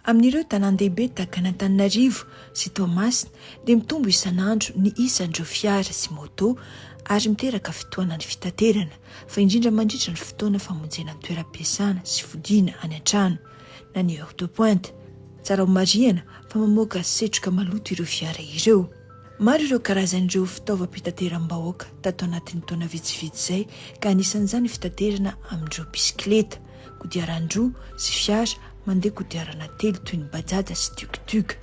Amin'ireo tanàn-dehibe tahaka an'Antananarivo sy Toamasina dia mitombo isan'andro ny isan'ireo fiara sy moto ary miteraka fitohanan'ny fitaterana fa indrindra mandritra ny fotoana famonjena ny toeram-piasana sy fodiana any an-trano na ny heure de pointe. Tsara ho marihana fa mamoaka setroka maloto ireo fiara ireo. Maro ireo karazan'ireo fitaovam-pitateram-bahoaka tato anatin'ny taona vitsivitsy izay ka anisan'izany ny fitaterana amin'ireo bisikileta, kodiaran-droa sy fiara mandeha kodiarana telo toy ny bajaja sy tuk-tuk.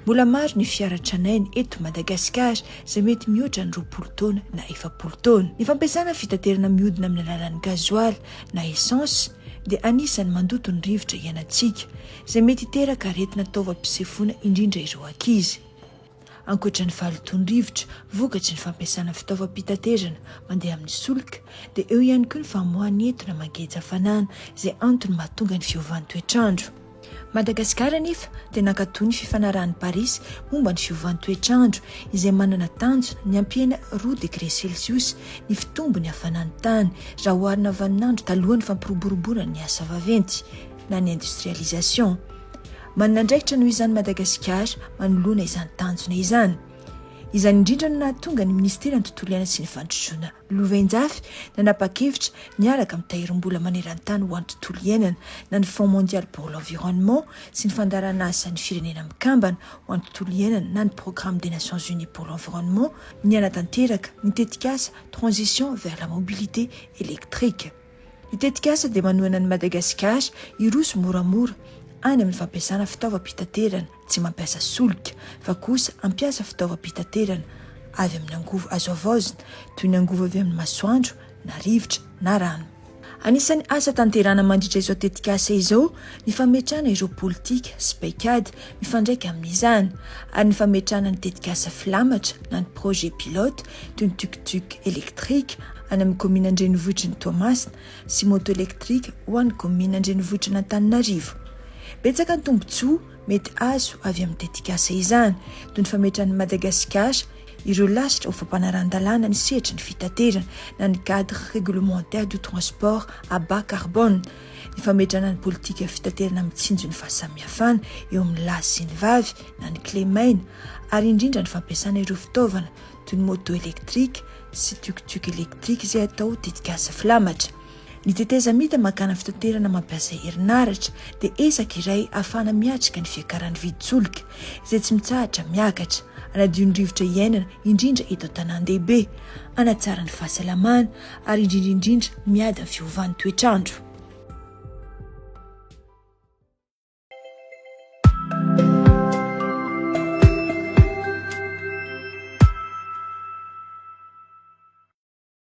Mbola maro ny fiara tranainy eto Madagasikara izay mety mihoatra ny 20 taona na 40 taona. Ny fampiasana fitaterana mihodina amin'ny alalan'ny gazoaly na essence dia anisan'ny mandoto ny rivotra iainantsika, izay mety hiteraka aretina taovam-pisefoana indrindra ireo ankizy. Ankoatra ny fahalotoan'ny rivotra vokatry ny fampiasana fitaovam-pitaterana mandeha amin'ny solika dia eo ihany koa ny famoahan'ny entona mangeja hafanana izay antony mahatonga ny fiovan'ny toetr'andro. Madagasikara anefa dia nankatoa ny fifanarahan'i Parisy momba ny fiovan'ny toetr'andro izay manana tanjona ny hampihena roa degre celsius ny fitombon'ny hafanan'ny tany raha oharina vaninandro talohan'ny fampiroboroboana ny asa vaventy na ny industrialisation. Manana andraikitra noho izany Madagasikara manoloana izany tanjona izany. Izany indrindra no nahatonga ny Minisiteran'ny Tontolo Iainana sy ny Fandrosoana Lovainjafy nanapa-kevitra niaraka amin'ny Tahirim-bola maneran-tany ho an'ny tontolo iainana na ny Fonds mondial pour l'environnement sy ny fandaharanasan'ny Firenena Mikambana ho an'ny tontolo iainana na ny Programme des Nations Unies pour l'environnement ny hanatanteraka ny tetikasa Transition vers la mobilité électrique. Ny tetikasa dia manohana an'i Madagasikara hiroso moramora any amin'ny fampiasana fitaovam-pitaterana tsy mampiasa solika fa kosa hampiasa fitaovam-pitaterana avy amin'ny angovo azo havaozina toy ny angovo avy amin'ny masoandro na rivotra na rano. Anisan'ny asa tanterahana mandritra izao tetikasa izao ny fametrahana ireo politika sy paikady mifandraika amin'izany ary ny fametrahana ny tetikasa filamatra na ny projet pilote toy ny tuk-tuk électrique any amin'ny kaominina an-drenivohitry ny Toamasina sy moto électrique ho an'ny kaominina an-drenivohitrin'Antananarivo. Betsaka ny tombontsoa mety azo avy amin'ny tetikasa izany, toy ny fametran'i Madagasikara ireo lasitra ho fampanarahan-dalàna ny sehatry ny fitaterana na ny cadre réglementaire du transport à bas carbone, ny fametrahana ny politika fitaterana mitsinjo ny fahasamihafana eo amin'ny lahy sy ny vavy na ny kilemaina ary indrindra ny fampiasana ireo fitaovana toy ny moto électrique sy tuk-tuk électrique izay atao tetikasa filamatra. Ny tetezamita mankany fitaterana mampiasa herinaratra dia ezaka iray ahafahana miatrika ny fiakaran'ny vidin-tsolika izay tsy mitsahatra miakatra, hanadio ny rivotra iainana indrindra eto an-tanàn-dehibe, hanatsara ny fahasalamana ary indrindra indrindra miady amin'ny fiovan'ny toetr'andro.